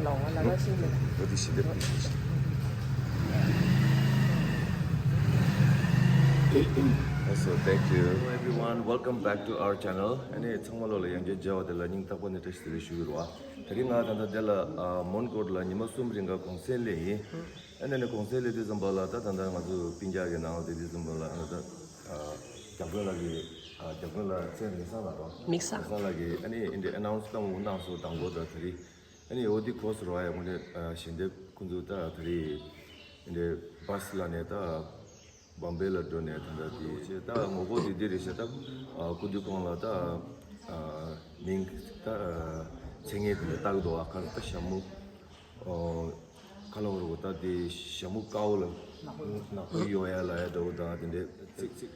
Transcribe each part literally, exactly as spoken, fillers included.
ལ་ལ་ཤིང་ལ། ཨོ་དེ་ཤིང་དེ་པུ་ཤིང་། So, thank you. Hello everyone, welcome back to our channel. ཨ་ནི་ཚང་མ་ལོ་ལ་ཡང་བསྐྱར་མཇལ་བ་དེ་ལ་སྙིང་ཐག་པ་ནས་བཀྲ་ཤིས་བདེ་ལེགས་ཞུ་གི་རེད་བ། དེ་རིང་ང་ད་ལྟ་དེ་ལ་ཨ་མོན་གྷོ་ལ་ཉི་མ་གསུམ་རིང་ག་གུང་སེང་སླེབས་ཡིན། ཨ་ནི་ནི་གུང་སེང་སླེབས་དུས་ཙམ་པ་ལ་ད་ད་ལྟ་ང་ཚོ་སྤུན་ཀྱག་གི་ནང་ལ་དེ་དུས་ཙམ་པ་ལ་ཨ་ད་ཨ་རྒྱ་དཔོན་ལགས་ཀྱི་ཨ་རྒྱ་དཔོན་ལགས་ཚེ་མིག་བཟང་ལགས་རོ། མིག་བཟང་། མིག་བཟང་ལགས་ཀྱིས་ཨ་ནི་ཨིན་དེ་ཨ་ནའུན་སི་ད་མོ་གནང་སོང་དང་པོ་ད་དེ་རིང་། ཨ་ནི་འོ་དེ་གོ་སོང་ར་ཡ་དངོས་གནས་ཞལ་འདེབས་ཁོང་ཚོ་ད་དེ་རིང་ཨིན་དེ་བྷ་སི་ལ་ནས་ད་བམ་བེ་ལ་འགྲོ་ནས་ད་ད་དེ་བྱས་ད་ངོ་རྒོལ་དེ་དེ་རེད་ཤག་ད་སྐུ་མདུན་ཁོང་ལ་ད་མིང་ད་མཚན་སྙན་དེ་འདྲ་བཏགས་འདུག་ཨ་ཁ་ད་ཞྭ་མོ། ཁ་ལོ་རུ་ད་དེ་ཞྭ་མོ་དཀར་པོ་ལ་ནག་པོ་ཡོད་ཡ་ལ་ཡ་འདྲ་བོ་དང་དེ་འདྲའི་ཚིག་ཚིག་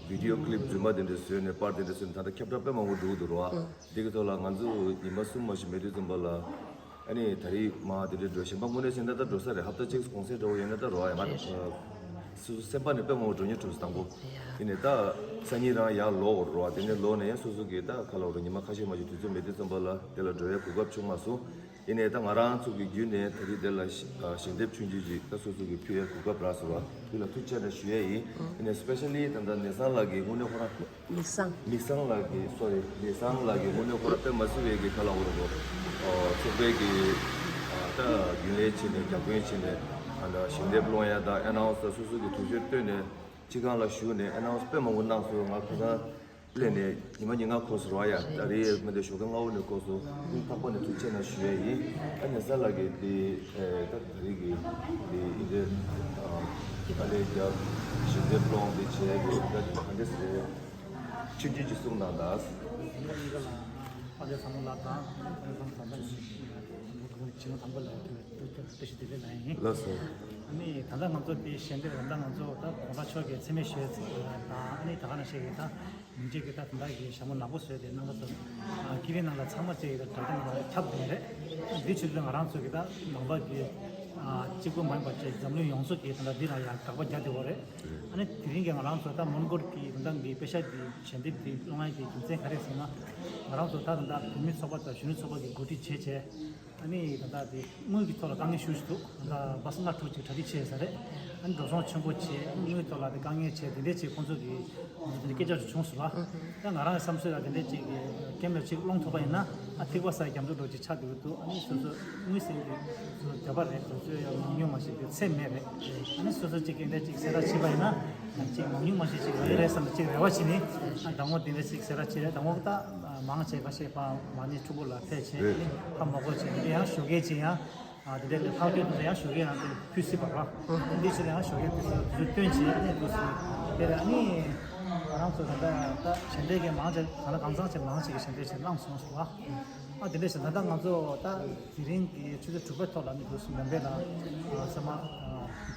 བི་ཌིའོ་ཀི་ལིབ་རྫུན་མ་དེ་འདྲ་བཟོས་ནས་པར་དེ་འདྲ་བཟོས་ནས་ད་ལྟ་ཁྱབ་བསྒྲགས་དཔེ་མང་པོ་འགྲོ་གི་འདུག་རོ། དེ་གི་ཐོག་ལ་ང་ཚོ་ཉི་མ་གསུམ་མ་ཞིག་མེད་དུས་ཙམ་པ་ལ་ཨ་ནི་ད་རེས་མ་དེ་འདྲ་འགྲོ་གཞན་པ་དངོས་གནས་བྱས་ན་ད་འགྲོ་ས་རེད། ཧབ་ཏ་གཅིག་གུང་སེང་འདྲ་བོ་ཡོད་ན་ད་རོ་ཡ་ང་ད་སོ་སོ་སེམས་པ་ནས་དཔེ་མང་པོ་འགྲོ་མྱོང་འགྲོ་ས་དང་པོ་ཡིན་ནས་ད་སང་ཉིན་རང་ཡར་ལོག་རོ་དེ་ནས་ལོག་ནས་ཡང་སོ་སོ་གི་ད་ཁ་ལོ་རོ་ཉི་མ་ཁ་ཤས་མ་ཞིག་དུས་ཚོད་མེད་དུས་ཙམ་པ་ལ་དེ་ལ་འགྲོ་ཡ་གོ་སྐབས་བྱུང་མ་སོང་། ཡིན་ནའི་ད་ང་རང་ཚོ་གི་བརྒྱུད་ནས་ད་རེས་དེ་ལ་ཞལ་འདེབས་ཆུང་ཆུང་ཅིག་ད་སོ་སོ་གི་ཕུལ་ཡ་གོ་སྐབས་རག་སོང་བ་དེ་ལ་ཐུགས་རྗེ་ཆེ་ཞུ་ཡ་ཡིན། ཡིན་ནའི་སི་པེ་ཤལ་ལི་ད་ལྟ་མིག་བཟང་ལགས་ཀྱི་དངོས་གནས་ཁོ་རང་མིག་བཟང་། མིག་བཟང་ལགས་ཀྱི་སོ་རི་མིག་བཟང་ལགས་ཀྱི་དངོས་གནས་ཁོ་རང་དཔེ་མ་སྲིད་པའི་གི་ཁ་ལ་འོ་རེ་བོ་ཚོགས་པའི་གི་ད་རྒྱུན་ལས་བྱས་ནས་རྒྱ་དཔོན་བྱས་ནས་ད་ལྟ་ཞལ་འདེབས་སློང་ཡ་ད་ཨ་ནའུན་སི་ད་སོ་སོ་གི་དུས་ཚོད་བཏོན་ནས་སྤྱི་ཁང་ལ་བཞུགས་ནས་ཨ་ནའུན་སི་དཔེ་མང་པོ་གནང་སོང་། ང་ཁ་སང་སླེབས་ནས་ཉི་མ་ཉིན་ལྔ་འགོར་སོང་ར་ཡ། ད་རེས་མི་འདི་ཞོགས་ཀ་སྔ་པོ་ནས་འགོར་སོང་། སྙིང་ཐག་པ་ནས་ཐུགས་རྗེ་ཆེ་ཞུ་ཡས་ཡིན། ཨ་ནི་ས་ལ་གི་དེ་ད་ད་རེས་ཀྱི་དེ་ཨིན་དེ་ཨ་ལས་རྒྱབ་ཞིབ་འཇུག་སློང་དེ་བྱས་ཀྱི་ད་ག་འདྲ་ཟེར་ཆུ་རྒྱུན་གྱི་གསུང་དང་ད། ཨ་ལས་ས་མོ་ལ་དང་ཨ་ལས་ས་མོ་ད་ད་ཞིང་ཁམས་དང་པོ་ལ་ཐུག་ཐུག་ཐུག་ཞིག་དེ་ལས་ལ་ཡིན། ལགས་སོ། ཨ་ནི་ད་ལྟ་ང་ཚོ་དེ་ཞལ་འདེབས་ད་ལྟ་ང་ཚོ་ད་གོང་ས་མཆོག་གི་མཚན་སྨད་ཞུས་ཚིག་དང་ཨ་ནི་ད་ག་ནང་བཞིན་གྱི་ད་མི་རྗེ་གི་ད་དེ་འདྲ་གི་ཞྭ་མོ་ནག་པོ་བཟོས་ཏེ་གནང་བ་ཙམ་ཀི་ལི་ནང་ལ་ཚང་མ་བཅས་ཀྱི་ད་དྲ་རྒྱ་ནང་ལ་ཁྱབ་དགོས་རེད། འདི་ཕྱིར་དུ་ང་རང་ཚོ་གི་ད་ནང་པ་གི་གཅིག་པུ་མ་ཡིན་པ་བཅས་འཛམ་གླིང་ཡོངས་རྫོགས་ཀྱི་ད་ལྟ་འདི་ལ་ཡང་དགག་པ་རྒྱག་བསྡད་ཡོད་རེད། ཨ་ནི་དེ་རིང་གི་ང་རང་ཚོ་ད་མོན་གྷོ་གི་ད་ལྟ་གི་པེ་ཤ་འདི་ཞལ་འདེབས་འདི་སློང་ཡ་གི་རྒྱུ་མཚན་ག་རེ་ཟེར་ན། ང་རང་ཚོ་ད་ད་ལྟ་བོད་མི་ཚོགས་པ་དང་གཞོན་ནུ་ཚོགས་པ་གི་འགོ་ཁྲིད་བྱས་བྱས། ཨ་ནི་ད་ལྟ་དེ་དངུལ་གྱི་ཐོག་ལ་དཀའ་ངལ་ཞེ་པོ་ཅིག་འདུག་ད་ལྟ་བྷ་སི་ལྔ་དྲུག་ཅིག་གྲ་སྒྲིག་བྱས་ཟེར་རེད། ཨ་ནི་འགྲོ་སོང་ཆེན་པོ་བྱས། ཨ་ནི་དངུལ་ཐོག་ལ་དེ་དཀའ་ངལ་བྱས། དེ་འདྲས་བྱས་ཁོང་ཚོ་གིས་ང་ཚོ་དེ་འདྲས་སྐད་ཆ་ཞིག་བྱུང་སོང་ལ། ད་ང་རང་གི་བསམ་ཚུལ་ལ་དེ་འདྲས་ཅིག་གི་ཀེམ་ལ་ཅིག་སློང་ཐུབ་པ་ཡིན་ན་ཨ་ཐིགས་པ་ཟ་རྒྱབ་འགྲོ་འགྲོ་ཅིག་ཆགས་འགྲོ་གི་འདུག་ཨ་ནི་སོ་སོ་དངུལ་ཟེར་གྱི་སོ་སོ་འདོད་པ་རེད། སོ་སོའི་ཡང་མང་ཉུང་མ་ཤེས་པའི་ཚད་མེད་རེད། ཨ་ནི་སོ་སོ་ཅིག་གི་འདྲས་ཅིག་གསལ་བསྒྲགས་བྱས་པ་ཡིན་ན་ཅིག་མང་ཉུང་མ་ཤེས་ཅིག་རེད་རེད་བསམ་ཅིག་རེ་བ་བྱས་ནས་ཨ་དང་པོ་དེ་འདྲས་ཅིག་གསལ་བསྒྲགས་བྱས་རེད། དང་པོ་ད། མང་ཆེ་ཁ་ཤས་ཕ་མ་ནི་ཕྲུ་གུ་ལ་ཕེབས་བྱས་ཕ་མ་གོ་བྱས་འདི་ཡང་ཞོགས་ཀས་ཅིག་ཡང་དེ་འདྲའི་ལས་ཕག་སྐྱོན་དེ་ཡང་ཞོགས་ཀས་ཡང་དེ་ཕུལ་སྲིད་པ་ར། འདི་ཕྱིར་ཡང་ཞོགས་ཀས་དུས་ཚོད་དུས་ཚོད་བཏོན་བྱས་ཨ་ནི་འདུག་སྲིད། དེ་ལ་ཨ་ནི་ང་རང་ཚོ་ད་ལྟ་ད་ཞལ་འདེབས་ཀྱི་མང་ཆེ་ད་ལྟ་གང་ཚང་ཆེ་མང་ཆེ་གི་ཞལ་འདེབས་བྱས་བླངས་སོང་ཟེར་བ། ཨ་དེ་འདྲ་ཞིག་ད་ལྟ་ང་ཚོ་ད་དེ་རིང་གི་ཆུ་ཚོད་དྲུག་པའི་ཐོག་ལ་ནི་འདུག་སྲིད་མོན་པའི་ལ་ཚང་མ་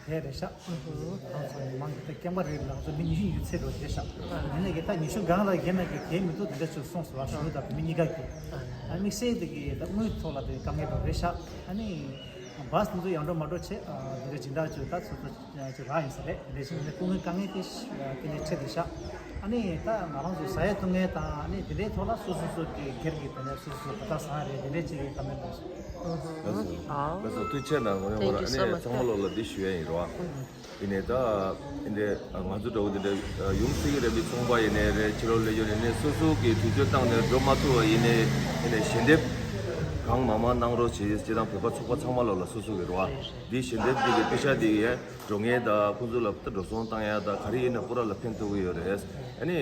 ཕེབས་རེད་ཤག་ང་ཚོ་མི་མང་གི་ད་རྐྱང་པ་རེད། ང་ཚོ་མི་ཉི་ཤུ་ཡོད་ཚད་རོ་བྱས་ཤག་ཡིན་ནའི་གི་ད་ཉི་ཤུ་སྒང་ལ་ཡིན་ནའི་གི་གལ་མི་འདུག་དེ་འདྲ་ཚོ་སོང་སོང་བ་ཞུ་ད་མི་གཉིས་ཀ་གི་ད་དམིགས་བསལ་དེ་གི་ད་དངུལ་ཐོག་ལ་དེ་དཀའ་ངལ་འགྲོ་རེད་ཤག་ཨ་ནི་བཱས་དེ་ཚོ་ཡར་འགྲོ་མར་འགྲོ་བྱས་དེ་འདྲ་སྦྱིན་བདག་ཚོས་ད་ཚོ་ཚོ་ཅིག་རག་ཡིན་ས་རེད། དེ་འདྲ་བྱས་ནས་སྐུ་ངལ་དཀའ་ངལ་དེ་དེ་འདྲ་འཕྲད་དེ་ཤག་ཨ་ནི་ད་ང་རང་ཚོ་ཟ་ཡ་བཏུང་ཡ་དང་ཨ་ནི་དེ་འདྲའི་ཐོག་ལ་སོ་སོ་སོ་གི་སྒེར་གྱི་དེ་འདྲ་སོ་སོ་ག་ད་ཟ་རེད། དེ་འདྲ་ཅིག་གི་བཀའ་མོལ་གནང་སོང་། ལགས་སོ། ལགས་སོ། ཐུགས་རྗེ་ཆེ་གནང་། ངོ་ནས་ངོ་ར་ཨ་ནི་ཚང་མ་ལོ་ལ་འདི་ཞུ་ཡ་ཡིན་རོ། ཡིན་ནའི་ད་ཨིན་དེ་ང་ཚོ་འདྲ་བོ་འདི་འདྲ་ཡུམ་སྲས་ཀྱི་རེད་པའི་ཚོང་པ་ཡིན་ནའི་རེད། ཕྱི་ལོགས་ལས་ཡོད་ནས་ནས་སོ་སོ་གི་དུས་ཚོད་བཏང་ནས་འགྲོ་མ་ཐུབ་པ་ཡིན་ནའི་ཡིན་ནའི་ཞལ་འདེབས་གང་མང་མང་གནང་རོགས་བྱེད། སྤྱི་བཏང་བོད་པ་ཚོགས་པ་ཚང་མ་ལོ་ལ་སོ་སོ་གི་རོ། འདི་ཞལ་འདེབས་འདི་གི་པེ་ཤ་འདི་ཡིན། འགྲོ་ངེས་དང་ཁོང་ཚོ་ལ་ད་འགྲོ་སོང་བཏང་ཡ་དང་ག་རེ་ཡིན་ན་པུ་ར་ལ་ཕན་ཐོགས་ཀྱི་ཡོད་རེད། ཨ་ནི་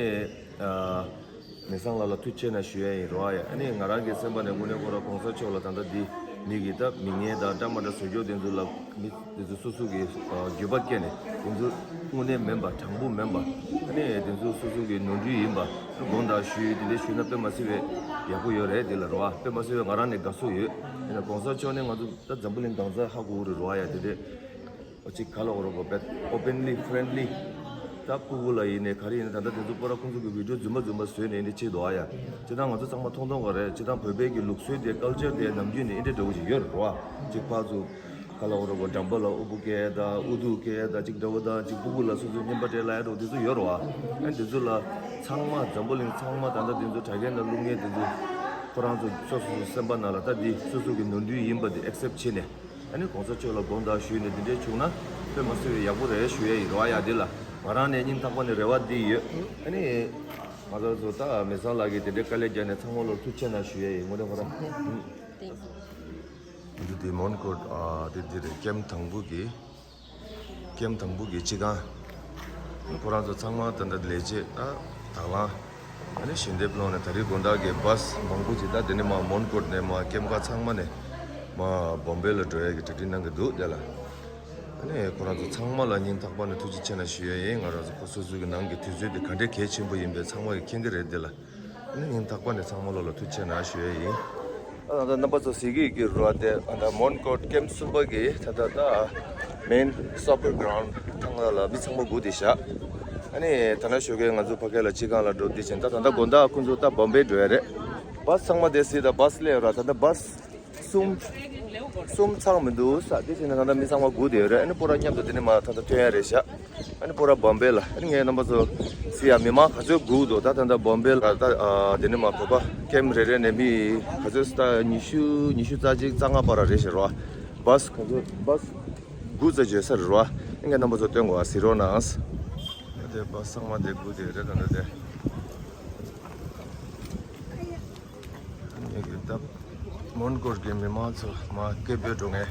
མི་བཟང་ལགས་ལ་ཐུགས་རྗེ་ཆེ་གནང་ཞུ་ཡ་ཡིན་རོ། ཨ་ཡ་ཨ་ནི་ང་རང་གི་སེམས་པ་ནས་དངོས་གནས་ཁོ་རང་གོང་ས་མཆོག་ལ་ད་ལྟ་འདི་མི་གི་ད་མི་ངན་དང་འདྲ་མ་འདྲ་བཟོ་རྒྱུ་དེ་ཚོ་ལ་མི་དེ་ཚོ་སོ་སོ་གི་འགྱོད་པ་སྐྱེས་ནས་དེ་ཚོ་དངོས་གནས་མིན་པ་དྲང་པོ་མིན་པ་ཨ་ནི་དེ་ཚོ་སོ་སོ་གི་ནོར་འཁྲུལ་ཡིན་པ་དགོངས་དག་ཞུས། དེ་འདྲ་ཞུས་ན་དཔེ་མ་སྲིད་པའི་ཡག་པོ་ཡོད་རེད། དེ་ལ་རོ་ཨ་དཔེ་མ་སྲིད་པའི་ང་རང་ནས་དགའ་བསུ་ཡོད། ཡིན་ན་གོང་ས་མཆོག་ནས་ང་ཚོ་ད་འཛམ་བུ་གླིང་གང་སར་ཧ་གོ་གི་རེད་རོ་ཨ་ཡ་དེ་འདྲས། ཨོ་ཅིག་ག་ལ་འོ་རོ་གོ་བེད་ཨོ་པན་ལི་ཕ་རེན་ལི། ད་སྤུ་གུ་ལ་ཡིན་ནའི་ག་རེ་ཡིན་ནའི་ད་ལྟ་དེ་ཚོ་པོ་ར་ཁོང་ཚོ་གི་བི་ཌིའོ་རྫུན་མ་རྫུན་མ་བཟོས་ནས་འདི་བྱེད་འདུག་ཨ་ཡ། སྤྱིར་བཏང་ང་ཚོ་ཚང་མ་མཐོང་མཐོང་ག་རེད། སྤྱིར་བཏང་བོད་པའི་གི་ལུགས་སྲོལ་དེ་ཀལ་ཅར་དེ་ནམ་རྒྱུན་ནས་འདི་འདྲ་འདྲ་བོ་ཞིག་ཡོད་རེད་རོ་ཨ། ཅིག་ཕར་ཚུར་ག་ལ་འོ་རོ་གོ་འགྲམ་པ་ལ་ཨུ་བུ་སྐད་དང་ཨུ་ཐུག་སྐད་དང་ཅིག་འདྲ་བོ་དང་ཅིག་སྤུ་གུ་ལ་སོ་སོའི་རྔན་པ་སྤྲད་ལ་ཡ་འདྲ་བོ་དེ་ཚོ་ཡོད་རེད་བ། ཨ་དེ་ཚོ་ལ་ཚང་མ་འཛམ་བུ་གླིང་ཚང་མ་ད་ལྟ་དེ་ཚོ་དྲ་རྒྱའི་ནང་བླུག་མཁན་དེ་ཚོ། ཁོ་རང་ཚོ་སོ་སོ་སོ་སེམས་པ་ནང་ལ་ད་འདི་སོ་སོ་གི་ནོར་འཁྲུལ་ཡིན་པ་འདི་ཨེག་སེབ་བྱས་ནས། ཨ་ནི་གོང་ས་མཆོག་ལ་དགོངས་དག་ཞུས་ནས་འདི་འདྲའི་བྱུང་ན་དཔེ་མ་སྲིད་པའི་ཡག་པོ་རེད་ཞུ་ཡ་ཡིན་རོགས། ཡ་འདི་ལ་ང་རང་ནས་སྙིང་ཐག་པ་ནས་རེ་བ་འདི་ཡོད། ཨ་ནི་ང་ཚོ་ཚོ་ད་མེ་བཟང་ལགས་ཀྱིས་དེ་འདྲའི་དཀའ་ལས་བརྒྱབ་ནས་ཚང་མ་ལོ་ཐུགས་རྗེ་ཆེ་གནང་ཞུ་ཡ་ཡིན། དངོས་གནས་ཁོ་རང་། འདི་དེ་མོན་གྷོ་ཨ་དེ་འདི་རེད། ཀེམ་དང་པོ་གི་ཀེམ་དང་པོ་གི་སྤྱི་ཁང་། ཁོ་རང་ཚོ་ཚང་མ་ད་ལྟ་ལས་བྱེད་ད་དང་བླངས། ཨ་ནི་ཞལ་འདེབས་སློང་ནས་ད་རེས་དགོང་དག་གི་བཱས་མང་པོ་ཅིག་ད་དེ་ནས་མར་མོན་གྷོ་ནས་མར་ཀེམ་ཁ་ཚང་མ་ནས་མར་བོམ་བེ་ལ་འགྲོ་ཡ་གི་གྲ་སྒྲིག་གནང་གི་འདུག་དེ་ལ། ཨ་ནི་ཁོ་རང་ཚོ་ཚང་མ་ལ་སྙིང་ཐག་པ་ནས་ཐུགས་རྗེ་ཆེ་གནང་ཞུ་ཡ་ཡིན། ང་རང་ཚོ་ཁོ་སོ་སོ་གི་ནང་གི་དུས་ཚོད་དེ་ག་འདྲའི་གལ་ཆེན་པོ་ཡིན་པའི་ཚང་མ་གིས་མཁྱེན་གི་རེད། དེ་ལ་ཨ་ནི་སྙིང་ཐག་པ་ནས་ཚང་མ་ལོ་ལ་ཐུགས་རྗེ་ཆེ་གནང་ཞུ་ཡ་ཡིན། ད་ལྟ་རྣམ་པ་ཚོ་གཟིགས་ཀྱི་ཡོད་ཀྱི་རེད་པ། དེ་ད་ལྟ་མོན་གྷོ་ཀེམ་གསུམ་པ་གི་ད་ལྟ་ད་མེན་སོ་ཀར་གྷ་རའུན་ཌི་ཐང་ལ་ལ་མི་ཚང་མ་སྒུག་བསྡད་ཤག་ཨ་ནི་ད་ནང་ཞོགས་ཀས་ང་ཚོ་ཕ་གི་ལ་སྤྱི་ཁང་ལ་འགྲོ་བསྡད་ཕྱིན། ད་ད་ལྟ་དགོང་དག་ཁོང་ཚོ་ད་བོམ་བེ་འགྲོ་ཡ་རེད། བཱས་ཚང་མ་དེ་སྲིད་ད་བཱས་སླེབས་ཡོད་ར། ད་ལྟ་བཱས་གསུམ་གསུམ་ཚང་མི་འདུག་ས། དེ་བྱས་ན་ད་ལྟ་མི་ཚང་མ་སྒུག་བསྡད་ཡོད་རེད། ཨ་ནི་སྤོ་ར་མཉམ་དུ་དེ་ནས་མར་ད་ལྟ་ཐོན་ཡ་རེད་ཤག་ཨ་ནི་སྤོ་ར་བོམ་བེ་ལ། ཨ་ནི་ངས་རྣམ་པ་ཚོ་གཟིགས་ཡ། མི་མང་ག་ཚོད་སྒུག་འདུག་ད་ད་ལྟ་བོམ་བེ་ལ་ད་ཨ་དེ་ནས་མར་བོད་པ་ཀེམ་རེ་རེ་ནས་མི་ག་ཚོད་ད་ཉི་ཤུ་ཉི་ཤུ་རྩ་གཅིག་རྩ་ལྔ་བར་རེད་ཤག་ར། བཱས་ག་ཚོད་བཱས་དགུ་ཙམ་འབྱོར་ས་རེད་ར། ཨ་ནི་ངས་རྣམ་པ་ཚོ་སྟོན་དགོས་པ་གཟིགས་རོགས་གནང་། ཨ་དེ་བཱས་ཚང་མ་དེ་སྒུག་བསྡད་རེད། ད་ད་དེ། ངེད་ཀྱི་ད་མོན་གྷོ་གི་མི་མང་ཚོ་མར་སྐད་འབོད་འགྲོ་མཁན།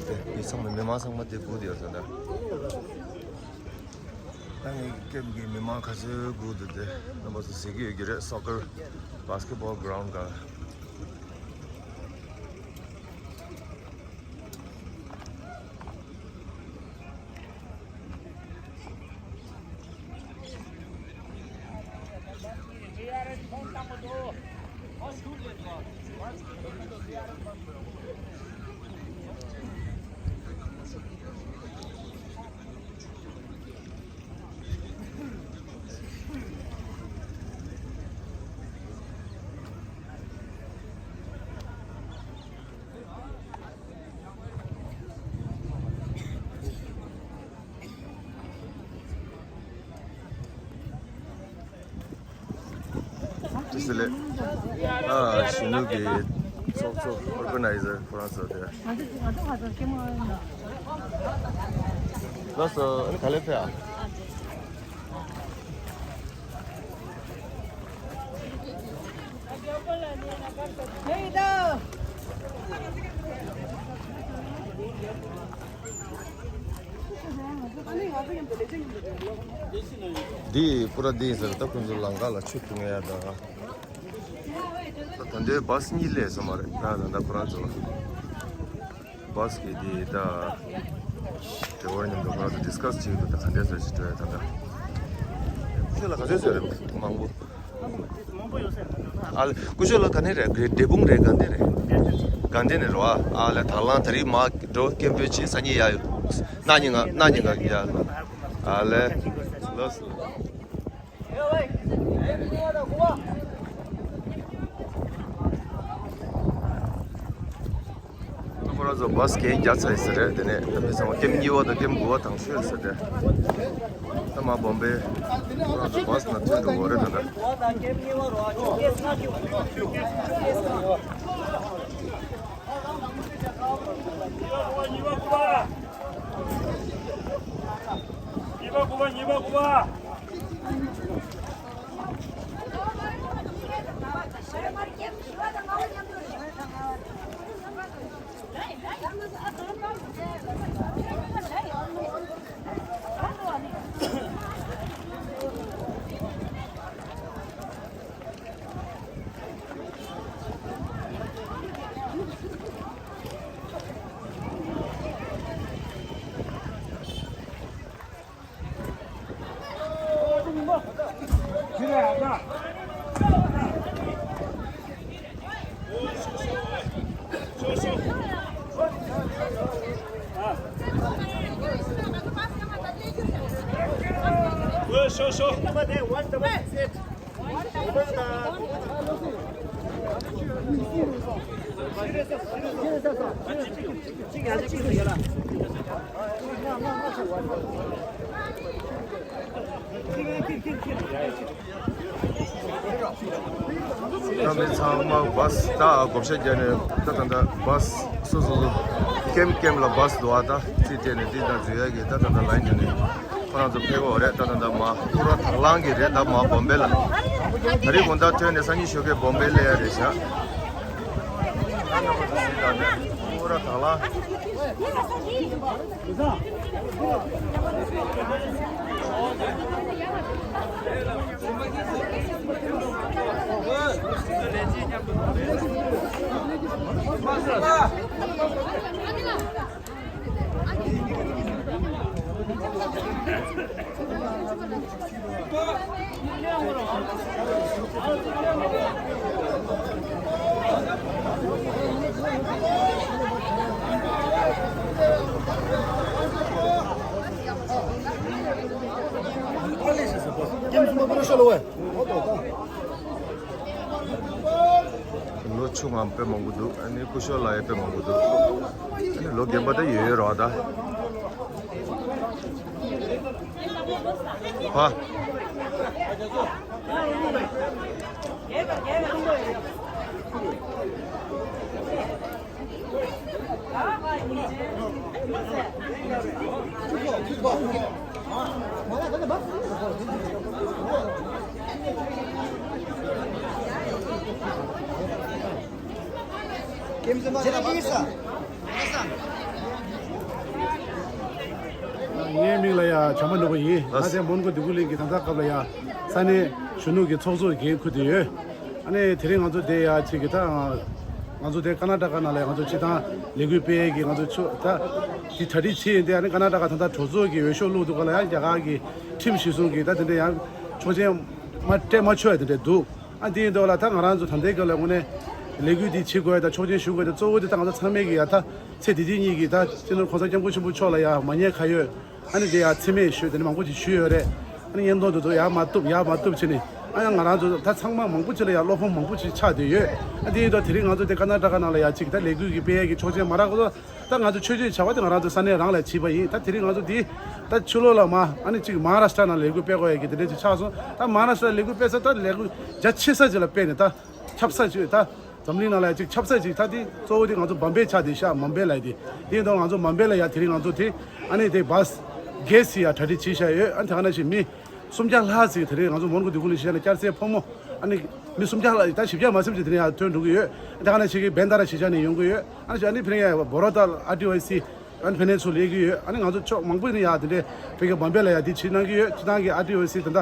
དེ་མི་ཚང་མ་མི་མང་ཚང་མ་དེ་སྒུག་བསྡད་ཡོད་ས་ད། ད་ངེད་ཀྱི་ཀེམ་གྱི་མི་མང་ག་ཚོད་སྒུག་འདུག་དེ་རྣམ་པ་ཚོ་གཟིགས་ཀྱི་ཡོད་ཀྱི་རེད། སོ་ཀར་བཱས་ཀེ་ཊི་བཱལ་གྷ་རའུན་ཌི་ག་དེ་སི་ལེ། ཨ་གཞོན་ནུ་གི་ཚོགས་གཙོ་ཨོར་ག་ནའི་ཛར་ཁོ་རང་ཚོ་དེ། ལགས་སོ། ཨ་ནི་ག་ལེ་ཕེ་ཨ། འདི་པུ་ར་འདི་ཟེར་ད་ཁོང་ཚོ་ལམ་ཁ་ལ་ཆུ་འཐུང་ཡ་ད། ད་ལྟའི་བཱས་གཉིས་སླེབས་ས་མ་རེད་ད། ད་ལྟ་ཁོ་རང་ཚོ། བཱས་ཀྱི་དེ་ད་ཌ་རའི་ཝར་མཉམ་དུ་ཁོ་རང་ཚོ་ཌི་སི་ཀ་སི་བྱེད་ཀྱི་འདུག་ད་ག་འདྲས་བཟོ་ཞིག་འགྲོ་ཡ་ད་ད། ཀུ་ཤུ་ལ་ག་ཚོད་བཟོས་རེད་མང་པོ། ཨ་ལེ་ཀུ་ཤུ་ལ་ག་ནས་རེད། འབྲས་སྤུངས་རེད། དགའ་ལྡན་རེད། དགའ་ལྡན་ནས་རེད་བ། ཨ་ལེ་དང་བླངས་ད་རེས་མར་འགྲོ་སྐད་འབོད་བྱེད་ས་ཉིད་ཡ་ཡོད། གནངས་ཉིན་ང་གནངས་ཉིན་ང་ཡ། ཨ་ལེ་ལོས། ཁོ་རང་ཚོ་བཱས་གན་རྒྱག་ཚར་ཡིན་ས་རེད། དེ་ནས་དེ་མི་ཚང་མ་ཀེམ་གཉིས་པ་དང་ཀེམ་དགུ་པ་དང་ཤོས་ཡིན་ས་རེད། ད་མ་བོམ་བེ་ཁོ་རང་ཚོ་བཱས་ནང་ཐོན་འགྲོ་གི་རེད་ད་ལྟ། གཉིས་པ་དགུ་པ། གཉིས་པ་དགུ་པ། ད་མི་ཚང་མ་བཱས་ད་བགོ་བཤའ་བརྒྱབ་ནས་ད་ད་ད་བཱས་སོ་སོ་སོ་ཀེམ་ཀེམ་ལ་བཱས་འདུག་ཨ། ད་རྩིས་སྤྲད་ནས་འདི་ད་འཛུལ་ཡ་གི་ད་ད་ད་ལ་ཡིན་ནས་ཁོ་རང་ཚོ་ཕེབས་ཡོད་རེད། ད་ད་ད་མ་པུ་ར་དང་བླངས་གི་རེད། ད་མ་བོམ་བེ་ལ་ད་རེས་དགོང་དག་ཐོན་ནས་སང་ཉིན་ཞོགས་ཀས་བོམ་བེ་སླེབས་ཡ་རེད་ཤག་པུ་ར་དང་བླངས། ལོ་ཆུང་ངམ་དཔེ་མང་པོ་འདུག་ཨ་ནི་སྐུ་ཞབས་ལགས་ཡང་དཔེ་མང་པོ་འདུག་ཨ་ནི་ལོ་རྒན་པ་ད་ཡོད་ཡོད་རོགས་ད། ཧ། ངའི་མིང་ལ་ཡ་བྱམས་པ་ནོར་བུ་ཡིན། ང་ལགས། དེ་མོན་གྷོ་འདོད་རྒུ་གླིང་གི་ད་ལྟ་སྐབས་ལ་ཡ་ས་གནས་གཞོན་ནུ་གི་ཚོགས་གཙོ་འགན་འཁུར་དེ་ཡོད། ཨ་ནི་དེ་རིང་ང་ཚོ་དེ་ཡ་ཅིག་གི་ད་ང་ཚོ་དེ་ཀ་ན་ཊ་ཀ་ནང་ལ་ཡ་ང་ཚོ་སྤྱི་བཏང་ལས་འགུལ་སྤེལ་ཡས་ཀྱི་ང་ཚོ་ཆོ་ད་དེ་གྲ་སྒྲིག་བྱེད་ཡིན་དེ། ཨ་ནི་ཀ་ན་ཊ་ཀ་ད་ལྟ་གྲོས་ཚོགས་ཀྱི་འོས་ཤོག་བླུགས་འདུག་ག་ལ་ཡ་རྒྱ་གར་གྱི་ཁྲིམས་གཞི་བཟུང་གི་ད་དེ་འདྲ་ཡང་ཆོག་མཆན་མ་སྤྲད་མ་ཆོག་ཡ་དེ་འདྲ་འདུག་ཨ་དེ་ཡིན་དུས་ལ་ད་ང་རང་ཚོ་ད་ལྟའི་སྐབས་ལ་དངོས་གནས་ལས་འགུལ་འདི་བྱེད་དགོས་ཡ་དང་ཆོག་མཆན་ཞུ་དགོས་ཡ་དང་གཙོ་བོ་དེ་ད་ང་ཚོ་ཚང་མས་ཀྱི་ཡ་ད་ཚེ་འདི་ཕྱི་གཉིས་ཀྱི་ད་སྤྱི་ནོར་གོང་ས་སྐྱབས་མགོན་ཆེན་པོ་མཆོག་ལ་ཡ་མ་ཉེས་ཁ་གཡོགས་ཨ་ནི་དེ་ཡ་མཚན་སྨད་ཞུས་དེ་ནི་མང་པོ་ཅིག་ཞུས་ཡོད་རེད། ཨ་ནི་བརྙན་ཐུང་དེ་ཚོ་ཡ་མ་བཏུབ་ཡ་མ་བཏུབ་བྱས་ནས་ཨ་ཡ་ང་རང་ཚོ་ད་ཚང་མ་མང་པོ་ཅིག་ལ་ཡ་བློ་ཕམ་མང་པོ་ཅིག་ཆགས་བསྡད་ཡོད། ཨ་དེ་ཡིན་དུས་དེ་རིང་ང་ཚོ་དེ་ཀ་ན་ཊ་ཀ་ནང་ལ་ཡ་ཅིག་ད་ལས་འགུལ་གྱི་སྤེལ་ཡ་གི་ཆོག་མཆན་མ་རག་གོ་ད་ང་ཚོ་ཆོས་ཆོས་བྱ་བ་དེ་ང་རང་ཚོ་ས་གནས་རང་ལ་བྱེད་པ་ཡིན། ད་དེ་རིང་ང་ཚོ་འདི་ད་ཕྱི་ལོགས་ལ་མ་ཨ་ནི་གཅིག་མ་ཧཱ་རཱ་ཤ་ཊ་ནང་ལས་འགུལ་སྤེལ་དགོས་ཡ་གི་དེ་འདྲ་ཅིག་ཆགས་སོང་། ད་མ་ཧཱ་རཱ་ཤ་ཊ་ལས་འགུལ་སྤེལ་ས་ད་ལས་འགུལ་རྒྱ་ཆེ་ས་ཅིག་ལ་སྤེལ་ནས་ད་ཁྱབ་ས་ཅིག་ད་འཛམ་གླིང་ནང་ལ་ཡ་གཅིག་ཁྱབ་ས་ཅིག་ད་དེ་གཙོ་བོ་དེ་ང་ཚོ་བམ་བེ་ཆགས་བསྡད་ཤག་མམ་བེ་ལ་ཡ་དེ་དེ་ཡིན་དང་ང་ཚོ་མམ་བེ་ལ་ཡ་དེ་རིང་ང་ཚོ་དེ་ཨ་ནི་དེ་བཱས་གྷེ་སི་ཡ་གྲ་སྒྲིག་བྱས་བཞག་ཡོད། ཨ་ནི་དེ་ག་ནང་བཞིན་མི་སུམ་བརྒྱ་ལྷག་ཙམ་དེ་རིང་ང་ཚོ་མོན་གྷོ་འདོད་རྒུ་གླིང་གཞིས་ཆགས་ནས་སྐྱ་སེར་ཕོ་མོ་ཨ་ནི་མི་སུམ་བརྒྱ་ལྷག་ད་བཞི་བརྒྱ་མ་ཟིན་ཅིག་དེ་རིང་ཡར་ཐོན་འགྲོ་གི་ཡོད། ད་ག་ནང་བཞིན་གྱི་བན་ད་ར་གཞིས་ཆགས་ནས་ཡོང་གི་ཡོད། ཨ་ནི་ཨ་ནི་ཕེ་ནེ་ཡ་བོ་རོ་ཏ་ཨར་ཊི་ཝའི་སི་ཨ་ནི་ཕེ་ནེ་ཚུར་སླེབས་ཀྱི་ཡོད། ཨ་ནི་ང་ཚོ་ཕྱོགས་མང་པོ་ནས་ཡ་དེ་འདྲའི་ཕ་གི་བམ་བེ་ལ་ཡ་དེ་བྱེད་གནང་གི་ཡོད། སྤྱི་བཏང་གི་ཨར་ཊི་ཝའི་སི་ད་ལྟ་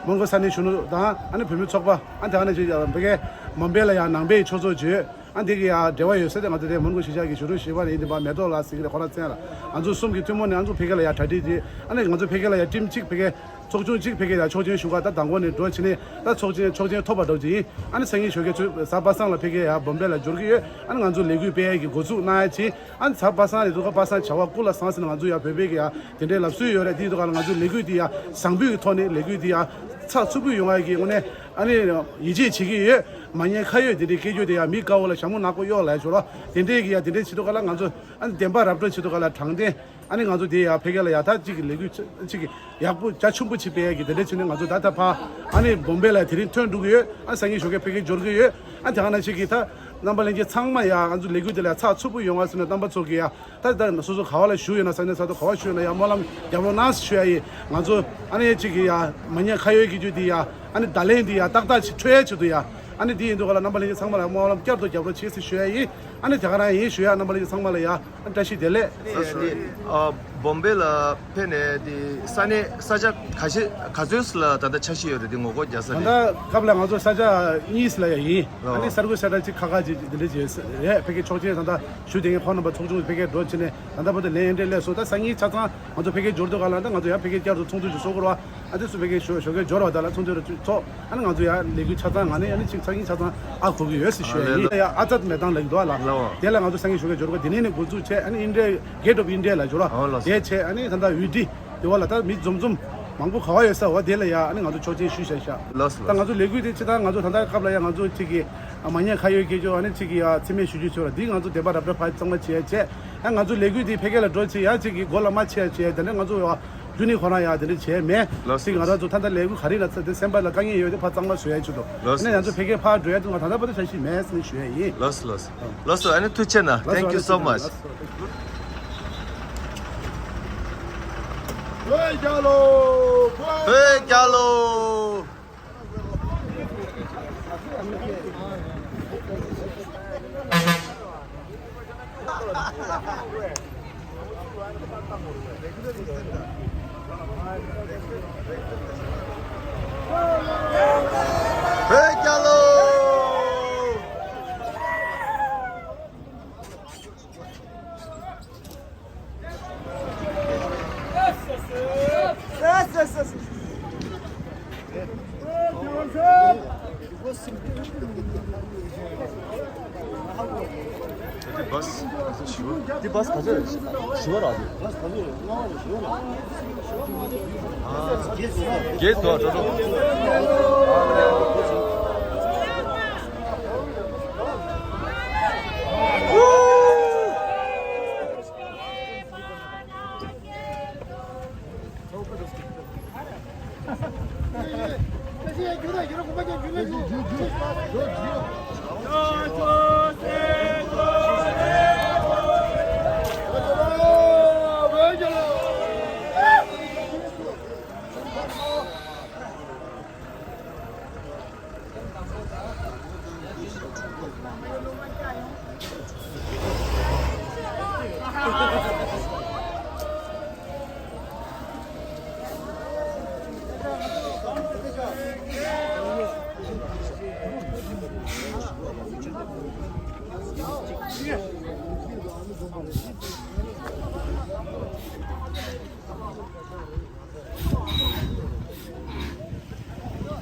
མོན་གྷོ་ས་གནས་གཞོན་ནུ་དང་ཨ་ནི་བུད་མེད་ཚོགས་པ་ཨ་ནི་ད་ག་ནང་བཞིན་ཕ་གི་མམ་བེ་ལ་ཡ་ནང་པའི་ཆོས་ཚོགས་བརྗོད། ཨ་འདི་གི་ཡང་འབྲེལ་བ་ཡོད་ས་དེ་ང་ཚོ་དེ་མོན་གྷོ་གཞིས་ཆགས་ཀྱི་གཞོན་ནུ་གཞིས་པ་ནས་ཡིན་དེ་པ་མེ་ཏོག་ལགས་ཟེར་གི་རེད། ཁོ་རང་མཚན་ལ་ང་ཚོ་གསུམ་གྱི་ཐུན་མོང་ནས་ང་ཚོ་ཕ་གི་ལ་ཡང་གྲ་སྒྲིག་དེ་ཨ་ནི་ང་ཚོ་ཕ་གི་ལ་ཡང་ཊིམ་གཅིག་ཕ་གི་ཚོགས་ཆུང་གཅིག་ཕ་གི་ཡང་ཆོག་མཆན་ཞུ་ག་ད་མདང་དགོང་ནས་འགྲོ་ཕྱི་ནས་ད་ཚོགས་ཆེན་ཆོག་མཆན་ཐོབ་པ་འགྲོ་གི་ཡིན། ཨ་ནི་སང་ཉིན་ཞོགས་ཀས་ཚུར་གཟའ་པ་སངས་ལ་ཕ་གི་ཡང་བོམ་བེ་ལ་འབྱོར་གི་ཡོད། ཨ་ནི་ང་ཚོ་ལས་འགུལ་སྤེལ་ཡས་ཀྱི་འགོ་འཛུགས་གནང་ཡ་ཆེད་ཨ་ནི་གཟའ་པ་སངས་རེད་འདུག་ག་པ་སངས་བྱ་བ་སྐུ་ལ་བཟང་ཟེར་ནས་ང་ཚོ་ཡང་བོད་པའི་གི་ཡང་དེ་འདྲའི་ལབ་སྲོལ་ཡོད་རེད། དེ་འདུག་ག་ལ་ང་ཚོ་ལས་འགུལ་དེ་ཡང་བཟང་པོའི་གི་ཐོག་ནས་ལས་འགུལ་དེ་ཡང་ཚགས་ཚུད་པོ་ཡོང་ཡ་གི་དངོས་གནས། ཨ་ནི་ཡིད་ཆེས་བྱེད་ཀྱི་ཡོད། མ་ཉེས་ཁ་གཡོགས་དེ་འདྲའི་སྐད་ཆ་དེ་ཡང་མི་དཀར་པོ་ལ་ཞྭ་མོ་ནག་པོ་གཡོགས་ལབ་ཡ་ཅིག་ཡོད་རེད། དེ་འདྲའི་གི་ཡང་དེ་འདྲའི་བྱེད་དུས་ག་ལ་ང་ཚོ་ཨ་ནི་བདེན་པ་ར་སྤྲོད་བྱེད་དུས་ག་ལ་དྲང་བདེན། ཨ་ནི་ང་ཚོ་དེ་ཡང་ཕ་གི་ལ་ཡང་ད་གཅིག་གི་ལས་འགུལ་གཅིག་གི་ཡག་པོ་རྒྱ་ཆེན་པོ་ཅིག་སྤེལ་ཡ་གི་དེ་འདྲའི་བྱས་ནས་ང་ཚོ་ད་ལྟ་ཕར་ཨ་ནི་བོམ་བེ་ལ་དེ་རིང་ཐོན་འགྲོ་གི་ཡོད། ཨ་སང་ཉིན་ཞོགས་ཀས་ཕ་གིར་འབྱོར་གི་ཡོད། ཨ་དེ་ག་ནང་བཞིན་གི་ད་རྣམ་པ་ལྷན་རྒྱས་ཚང་མ་ཡང་ང་ཚོ་ལས་འགུལ་དེ་ལ་ཚགས་ཚུད་པོ་ཡོང་བ་ཟེར་ནས་རྣམ་པ་ཚོ་གི་ཡང་ད་ད་སོ་སོ་ག་བ་ལ་བཞུགས་ཡོད་ན་ས་གནས་ས་ཐོག་ག་བ་བཞུགས་ཡོད་ན་ཡང་སྨོན་ལམ་རྒྱབ་རོགས་གནང་ཞུ་ཡ་ཡིན། ང་ཚོ་ཨ་ནི་གཅིག་གི་ཡ་མ་ཉེས་ཁ་གཡོགས་ཀྱི་རྒྱུ་དེ་ཡ་ཨ་ནི་བརྡ་ལན་དེ་ཡ་ཏག་ཏག་ཅིག་འཕྲོད་ཡ་ཆེད་དུ་ཡ་ཨ་ནི་དེ་ཡིན་དུས་ག་ལ་རྣམ་པ་ལྷན་རྒྱས་ཚང་མ་ལ་སྨོན་ལམ་བསྐྱར་དུ་རྒྱབ་རོགས་བྱེད་ཟེར་ཞུ་ཡ་ཡིན། ཨ་ནི་དེ་ག་རང་ཡིན་ཞུ་ཡ་རྣམ་པ་ལྷན་རྒྱས་ཚང་མ་ལ་ཡ་བཀྲ་ཤིས་བདེ་ལེགས། ཨ་ནི་ཨ་བོམ་བེ་ལ་ཕེབས་ནས་དེ་ས་གནས་ས་ཆ་ག་ཤེད་ག་ཚོད་ལ་ད་ལྟ་འཆར་གཞི་ཡོད་རེད། དེ་ངོ་རྒོལ་རྒྱག་ས་ད་རེད། ལྟ་སྐབས་ལ་ང་ཚོ་ས་ཆ་གཉིས་ལ་ཡ་ཡིན། ཨ་ནི་ཨོ། གསར་འགོད་གསལ་བསྒྲགས་ཅིག་ཁ་ཁ་ཅིག་འདི་འདྲ་ཅིག་རེད། ཕ་གིའི་ཆོག་མཆན་ད་ལྟ་ཞུ་བསྡད་མཁན་ཁོང་རྣམ་པ་ཚོགས་ཆུང་ཕ་གིར་འགྲོ་ཕྱིན་ནས་ད་ལྟ་བར་དུ་ལན་ཡང་སྤྲད་སླེབས་སོང་། ད་སང་ཉིན་ཆ་ཚང་ང་ཚོ་ཕ་གིར་འབྱོར་དུས་ག་ལ་ད་ང་ཚོ་ཡང་ཕ་གིར་བསྐྱར་དུ་ཚོགས་འདུ་ཅིག་ཚོགས་དགོས་རེད་བ། ཨ་དེ་ཚོ་ཕ་གིར་ཞོ་ཞོགས་ཀས་འབྱོར་བ་དང་ལ་ཚོགས་འདུ་རུ་ཚོགས། ཨ་ནི་ང་ཚོ་ཡང་ལས་འགུལ་ཆ་ཚང་ང་ནི་ཨ་ནི་ཅིག་སང་ཉིན་ཆ་ཚང་ཨ་གོ་གི་ཡོད་ཟེར་ཞུ་ཡ་ཡིན། ཨ་ལེ་ལེ། ཡ་ཨ་ཙད་མེ་ཏང་ལབ་ཀྱི་འདུག་ཨ་ལ། ལའོ། དེ་ལ་ང་ཚོ་སང་ཉིན་ཞོགས་ཀས་འབྱོར་དགོས། དེ་ནས་ནི་འགོ་འཛུགས་བྱས་ཨ་ནི་ཨིན་ཌི་ཡ་གེ་ཊི་ཨོཕ་ཨིན་ཌི་ཡ་ལ་འབྱོར་བ། ཨོ་ལགས་སོ། དེ་བྱས་ཨ་ནི་ད་ལྟ་འོས་སྒྲིག་དེ་བ་ལ་ད་མི་འཛོམས་འཛོམས་མང་པོ་ག་བ་ཡོད་ས་བ་དེ་ལ་ཡ་ཨ་ནི་ང་ཚོ་ཆོག་མཆན་ཞུས་བཞག་ཤག་ལགས་སོ། ད་ང་ཚོ་ལས་འགུལ་དེ་ཅི་ད་ང་ཚོ་ད་ལྟ་སྐབས་ལ་ཡ་ང་ཚོ་ཅིག་གི་ ཨ་མ་ཉེས་ཁ་ཡོད་སྐད་ཆ་ཨ་ནི་གཅིག་གི་ཡ་མཚན་སྨད་ཞུ་རྒྱུ་བྱོས་ར། འདི་ང་ཚོ་བདེན་པ་རབ་གྲྭ་ཕ་གཙང་མ་བྱས་བྱས། ཨ་ང་ཚོ་ལས་འགུལ་འདི་འཕེལ་རྒྱས་ལ་འགྲོ་བྱས་ཡ་གཅིག་གི་མགོ་ལ་མ་ཆེ་ཡ་བྱས། དེ་ནས་ང་ཚོ་ཡ་རྒྱུ་ནི་ཁོ་རང་ཡ་དེ་འདྲ་བྱས་མེད། ལགས་སོ། གཅིག་ང་རང་ཚོ་ད་ལྟ་ལས་འགུལ་ག་རེ་ལ་ཚ་དེ་སེམས་པ་ལ་དཀའ་ངལ་ཡོད་དེ་ཕ་གཙང་མ་བཟོ་ཡ་ཆེད་དུ། ལགས་སོ། ཨ་ནི་ང་ཚོ་འཕེལ་རྒྱས་ཕར་འགྲོ་ཡ་དེ་ང་ད་ལྟ་བར་དུ་བྱ་ཞིག་མེད་ཟེར་ནས་ཞུ་ཡ་ཡིན། ལགས་སོ། ལགས་སོ། ལགས་སོ། ཨ་ནི་ཐུགས་རྗེ་གནང་། Thank you so much. བོད་རྒྱལ་ལོ། བོད་རྒྱལ་ལོ། བོད་རྒྱལ་ལོ། འདི་བཱས་ག་ཚོད་རེད། བཞི་པ་རེད། འདི་བཱས་ག་ཚོད་རེད། བཞི་པ་རེད། བརྒྱད་འགྲོ་འགྲོ་འགྲོ།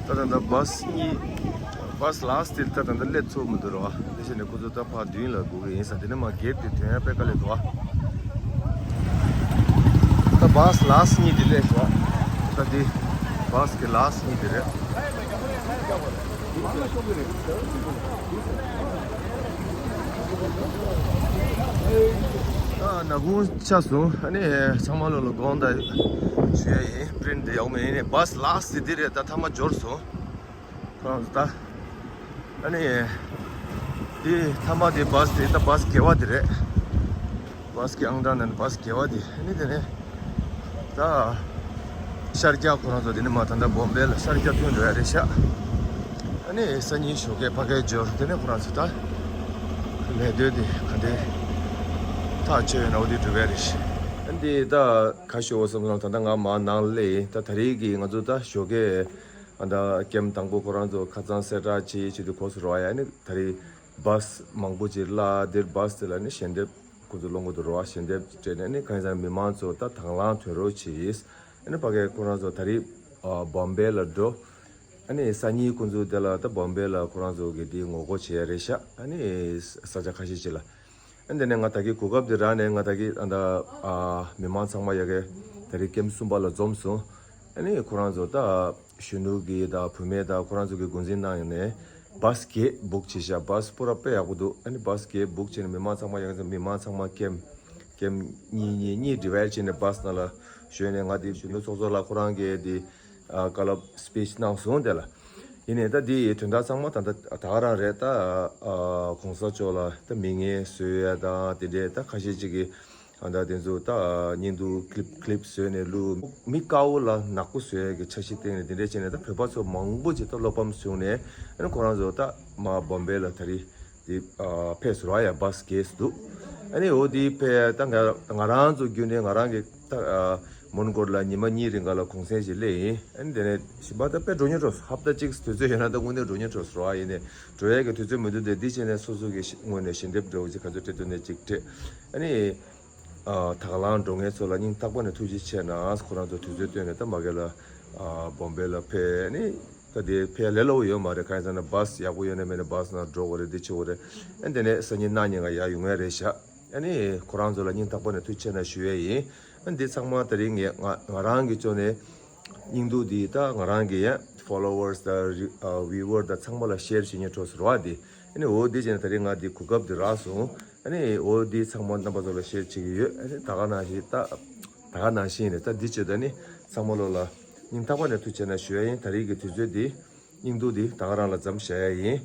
ད་ད་ད་བཱས་གཉིས། བཱས་ལཱ་སི་ཊི་དེ་ད་ད་ད་སླེབས་ཚར་མི་འདུག་ར་བ། དེ་བྱས་ནས་ཁོ་ཚོ་ད་ཕར་མདུན་ལ་སྒུག་གི་ཡིན་ས། དེ་ནས་མར་གེ་ཊི་དེ་ཐོན་ཡ་དཔེ་དཀའ་ལས་འདུག་བ། ད་བཱས་ལཱ་སི་ཊི་གཉིས་དེ་སླེབས་ཤག་ད་དེ་བཱས་ཀྱི་ལཱ་སི་ཊི་གཉིས་དེ་རེད། ཨ་ནག་ཁུང་ཆགས་སོང་། ཨ་ནི་ཚང་མ་ལོ་ལ་དགོངས་དག་ཞུ་ཡ་ཡིན། པི་རིན་ཊི་དེ་ཡག་མེད། ཡིན་ནའི་བཱས་ལཱ་སི་ཊི་དེ་རེད། ད་མཐའ་མ་འབྱོར་སོང་། ཁོ་རང་ཚོ་ད། ཨ་ནི། དེ་མཐའ་མ་དེ་བཱས་དེ་ད་བཱས་བརྒྱད་པ་དེ་རེད། བཱས་ཀྱི་ཨང་གྲངས་ནང་བཱས་བརྒྱད་པ་དེ། ཨ་ནི་དེ་ནས། ད། ཤར་རྒྱག་ཁོ་རང་ཚོ་དེ་ནས་མར་ད་ལྟ་བོམ་བེ་ལ་ཤར་རྒྱག་ཐོན་འགྲོ་ཡ་རེད་ཤག་ཨ་ནི་སང་ཉིན་ཞོགས་ཀས་ཕ་གིར་འབྱོར། དེ་ནས་ཁོ་རང་ཚོ་ད། ལས་དོན་དེ་ག་འདྲས་ཐག་ཆོད་ཡོད་ན་འོ་དེ་འགྲོ་གི་རེད། ཨ་ནི་དེ་ད་ག་ཞུ་བ་བསམ་སོང་། ད་ལྟ་ང་མར་ནང་སླེབས་ཡིན། ད་ད་རེས་ཀྱི་ང་ཚོ་ད་ཞོགས་ཀས། ཨ་ད་ཀེམ་དང་པོ་ཁོ་རང་ཚོ་ཁ་སང་གསལ་བསྒྲགས་བྱེད་ཆེད་དུ་གོ་སོང་ར་བ། ཡ་ནི་ད་རེས་བཱས་མང་པོ་ཅིག་གླ་དེར་བཱས་དེ་ལ་ནི་ཞལ་འདེབས་ཁོ་ཚོ་སློང་གི་འདུག་ར་བ། ཞལ་འདེབས་སྤྲད་ནས་ནི་གང་ཡིན་ཟེར་ན་མི་མང་ཚོ་ད་དང་བླངས་ཐོན་རོགས་བྱེད། ཨ་ནི་ཕ་གིར་ཁོ་རང་ཚོ་ད་རེས་ཨ་བོམ་བེ་ལ་འགྲོ། ཨ་ནི་སང་ཉིན་ཁོ་ཚོ་དེ་ལ་ད་བོམ་བེ་ལ་ཁོ་རང་ཚོ་གི་དེ་ངོ་རྒོལ་བྱེད་ཡ་རེད་ཤག་ཨ་ནི་ས་ཆ་ཁ་ཤས་ཅིག་ལ། ཨ་ནི་དེ་ནས་ང་ད་གི་གོ་སྐབས་དེ་རག་ནས་ང་ད་གི་ཨ་ད་ཨ་མི་མང་ཚང་མ་ཡ་གི་ད་རེས་ཀེམ་གསུམ་པ་ལ་འཛོམས་སོང་། ཨ་ནི་ཁོ་རང་ཚོ་ད་གཞོན་ནུ་གི་ད་བུད་མེད་ད་ཁོ་རང་ཚོ་གི་འགོ་འཛིན་གནང་ཡོང་ནས་བཱས་བརྒྱད་བུག་བྱས་ཤག་བཱས་པུ་ར་དཔེ་ཡག་པོ་འདུག་ཨ་ནི་བཱས་བརྒྱད་བུག་བྱས་ནས་མི་མང་ཚང་མ་ཡ་གི་མི་མང་ཚང་མ་ཀེམ་ཀེམ་གཉིས་གཉིས་གཉིས་ཌི་བའི་ཌི་བྱས་ནས་བཱས་ནང་ལ་ཞོན་ནས་ང་དེ་གཞོན་ནུ་ཚོགས་གཙོ་ལགས་ཁོ་རང་གི་དེ། ཨ་བཀའ་སློབ་སི་པི་ཆི་གནང་སོང་། དེ་ལ། ཡིན་ནའི་ད་འདི་དོན་དག་ཚང་མ་ད་ལྟ་ད་ག་རང་རེད། ད་ཨ་གོང་ས་མཆོག་ལ་ད་མིང་ངན་བཟོ་ཡ་དང་དེ་འདྲའི་ད་ཁ་ཤས་ཅིག་གིས་ཨ་ད་དེ་ཚོ་ད་བརྙན་ཐུང་ཀི་ལིབ་ཀི་ལིབ་བཟོས་ནས་བླུགས། མི་དཀར་པོ་ལ་ནག་པོ་བཟོ་ཡ་གི་འཆར་གཞི་བཏིང་ནས་དེ་འདྲའི་བྱས་ནས་ད་བོད་པ་ཚོ་མང་པོ་ཅིག་ད་བློ་ཕམ་བྱུང་ནས། ཨ་ནི་ཁོ་རང་ཚོ་ད་མར་བོམ་བེ་ལ་ད་རེས། དེ་ཨ་ཕེབས་སུ་ར་ཡ་བཱས་བརྒྱད་འདུག་ཨ་ནི་འོ་དེ་ཕེབས་ད་ང་ང་རང་ཚོ་བརྒྱུད་ནས་ང་རང་གི་ད་ཨ་མོན་གྷོ་ལ་ཉི་མ་གཉིས་རིང་ག་ལ་གུང་སེང་ཞིག་སླེབས་ཡིན། ཨ་ནི་དེ་ནས་གཞན་པ་ད་དཔེ་འགྲོ་སྙིང་བྲོ། ཧབ་ཏ་གཅིག་དུས་ཚོད་ཡོད་ན་ད་དངོས་གནས་འགྲོ་སྙིང་བྲོ་སོང་ར་བ། ཡིན་ནའི་འགྲོ་ཡ་གི་དུས་ཚོད་མི་འདུག་སྟེ། འདི་བྱས་ནས་སོ་སོ་གི་ངོས་ནས་ཞལ་འདེབས་འདྲ་བོ་ཅིག་ག་ཚོད་སྤྲད་ཐུབ་ན་ཅིག་སྤྲད། ཨ་ནི། ཨ་དང་བླངས་འགྲོ་མཁན་ཚོ་ལ་སྙིང་ཐག་པ་ནས་ཐུགས་རྗེ་ཆེ་གནང་། ཁོ་རང་ཚོ་དུས་ཚོད་བཏོན་ནས་ད་མ་གི་ལ་ཨ་བོམ་བེ་ལ་ཕེབས་ནས་ད་དེ་ཕེབས་ལས་སླ་པོ་ཡོད་མ་རེད། གང་ཡིན་ཟེར་ན་བཱས་ཡག་པོ་ཡོད་ན་མེད་ན་བཱས་ནང་འགྲོ་དགོས་རེད། འདི་བྱེད་དགོས་རེད། ཨ་དེ་ནས་སང་ཉིན་གནངས་ཉིན་ང་ཡར་ཡོང་ཡ་རེད་ཤག་ཨ་ནི་ཁོ་རང་ཚོ་ལ་སྙིང་ཐག་པ་ནས་ཐུགས་རྗེ་ཆེ་གནང་ཞུ་ཡས་ཡིན། ཨ་འདི་ཚང་མ་ད་རིང་ངས་ང་ང་རང་གི་ཕྱོགས་ནས་སྙིང་སྡུག་འདི་ད་ང་རང་གི་ཡ་ཕོ་ལོ་ཝར་སི་དང་རི་ཨ་བིའུ་ཝར་སི་དང་ཚང་མ་ལ་ཤེར་བྱེད་མཁན་གྲོགས་སུ་རོགས་འདི། ཨ་ནི་འོ་འདི་བྱས་ནས་ད་རེས་ང་འདི་གོ་སྐབས་འདི་རག་སོང་། ཨ་ནི་འོ་འདི་ཚང་མ་རྣམ་པ་ཚོ་ལ་ཤེར་བྱེད་ཀྱི་ཡོད། ཨ་ནི་ད་ག་ནང་བཞིན་ད་ད་ག་ནང་བཞིན་རེད། ད་འདི་བྱས་ད་ནི་ཚང་མ་ལོ་ལ་སྙིང་ཐག་པ་ནས་ཐུགས་རྗེ་ཆེ་ཞུ་ཡ་ཡིན། ད་རེས་ཀྱི་དུས་ཚོད་འདི་སྙིང་སྡུག་འདི་ད་ག་རང་ལ་མཚམས་བཞག་ཡ་ཡིན།